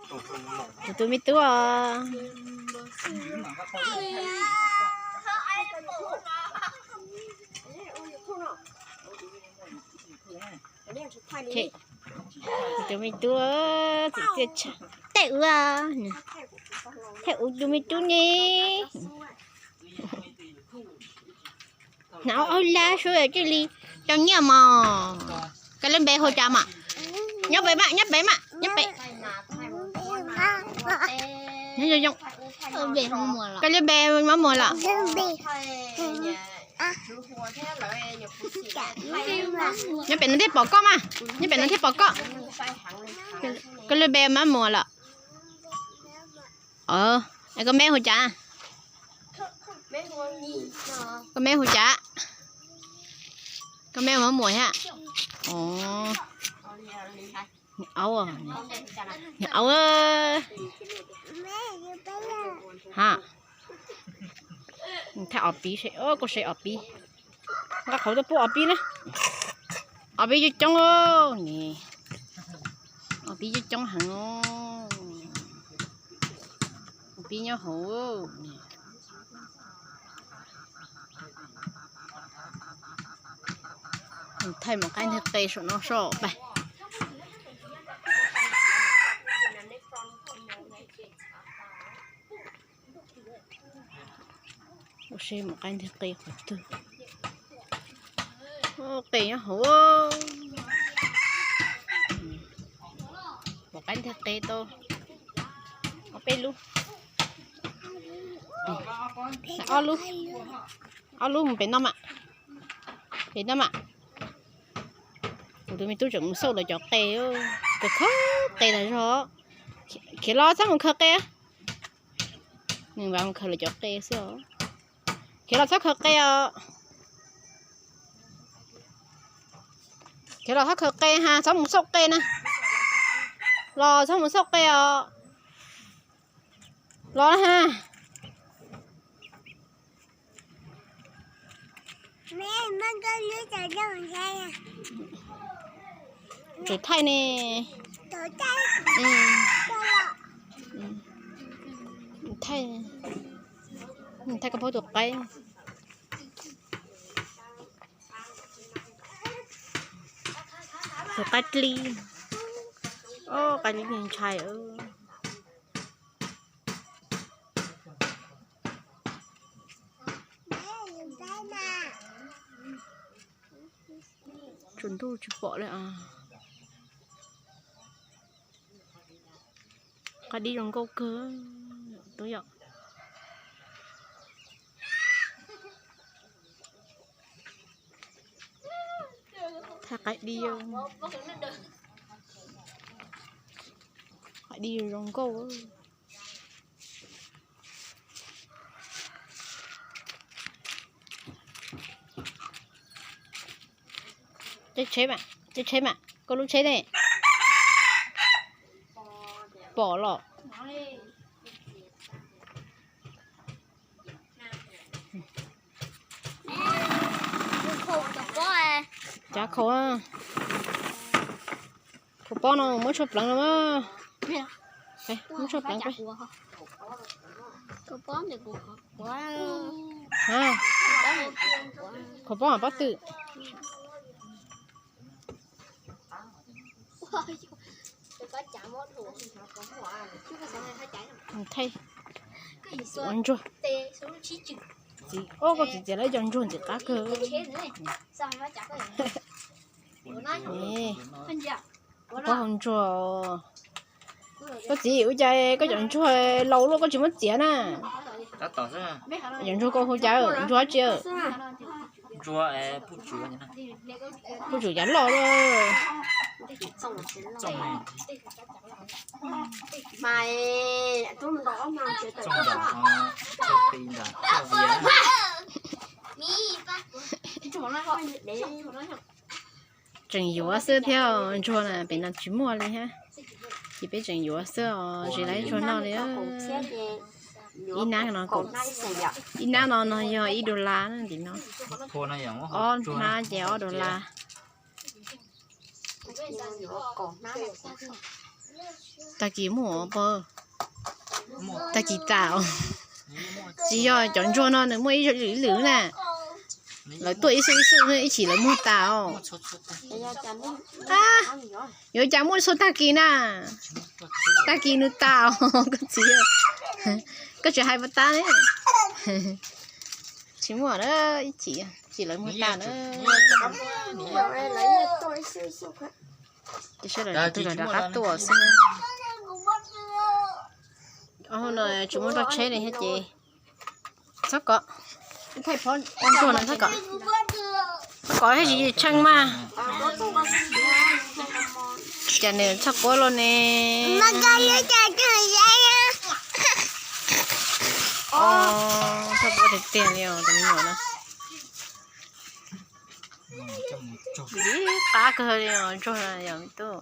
Kuv tus me tub os. Kuv tus me tub, txiv txiaj tshaj. Thaij ua, thaij ua tus me tub ne. Hnav ua lab sub cia li tau nyiaj mog. Koj lub npe hu cas mas? Nyob pem mas, nyob pem mas, nyob pem. Koj lub npe Mab Muas los? Nyob pem no thiaj pom koj mas, nyob pem no thiaj pom koj. Koj lub npe Mab Muas los? Es koj npe hu cas? Koj npe hu cas? Koj npe Mab Muas thiab. Aub, aub. Ha, thaij ob peb, koj saib ob peb. Nqa qhov tuaj pub ob peb na. Ob peb coob coob ne. Ob peb coob coob heev. Ob peb nyob hauv. Thaij mus qaib nteg qe saum no soj pais. Ua se mus qaib nteg qe qhov twg. Qe nyob hauv. Mus qaib nteg qe tau ob peb lub. Ob lub, ob lub mus pem no mas. Pem no mas. Kuv tus me tub tseem mus xauj lawv cov qe, khaws qe tas zog. Khiav los txhob mus khaws qe. Nws vas mus khaws lawv cov qe xwb os. Khiav los txhob khaws qe os. Khiav los txhob khaws qe ha, txhob mus xauj qe na. Los txhob mus xauj qe os. Los ha. Tsum thaij ne. Thaij, thaij koj pab tus qaib. Tus qaib dlib, qaib dlib ntshai. Tsaus ntuj tsis pom li. Qaib dib zoo nkauj kawg. Thaij qaib dib, qaib dib zoo nkauj. Tsheb, tsheb mas, koj lub tsheb ne. Pom los. Cav khaum, khaum pob no muab tshuaj pleev los mas. Muab tshuaj pleev. Khaum pob mas pob twm. Thaij ua ntsuag. Txiv, koj txiv txiav lawv cov ntsuag ntxim qab kawg. Pob hau ntsuag. Koj txiv, ua cas koj cov ntsuag laus luaj koj tsis muab txiav na? Cov ntsuag koj hu cas, ntsuag dab tsi? Puj tsum cas loj luaj. Tseem yuav xwb thiab, ntsuag na pem no tsis muaj li hab. Ces peb tseem yuav xwb os, tsis lawv ntsuag noj li. Ib nab no, ib nab no no yog ib dollar na tim no. Ob hnab ces ob dollar. Tag kis muaj pog, tag kis tas os. Tsis yog, cov ntsuag no nws muaj ib lwm ib lwm na. Lawv tuaj ib xwb ib xwb, ib chim lawv muag tas os. Yuav cas muaj txhua tag kis na. Tag kis nws tas os koj txiv. Koj tsis hais puas tas ne. Tsis muaj na, ib chim, ib chim lawv muag tas na. Ces sawv daws tus twg los rov qab tuaj xwb na. Ob hnub no tsis muaj tsheb li thiab ces txhob kov. Ntsuag no txhob kov, txhob kov thiab tsis tshee mas. Cas nws txhob quab los ne. Txhob quab tiag tiag li os tus me nyuam na. Ib qab kawg li os ntsuag no yom me tub.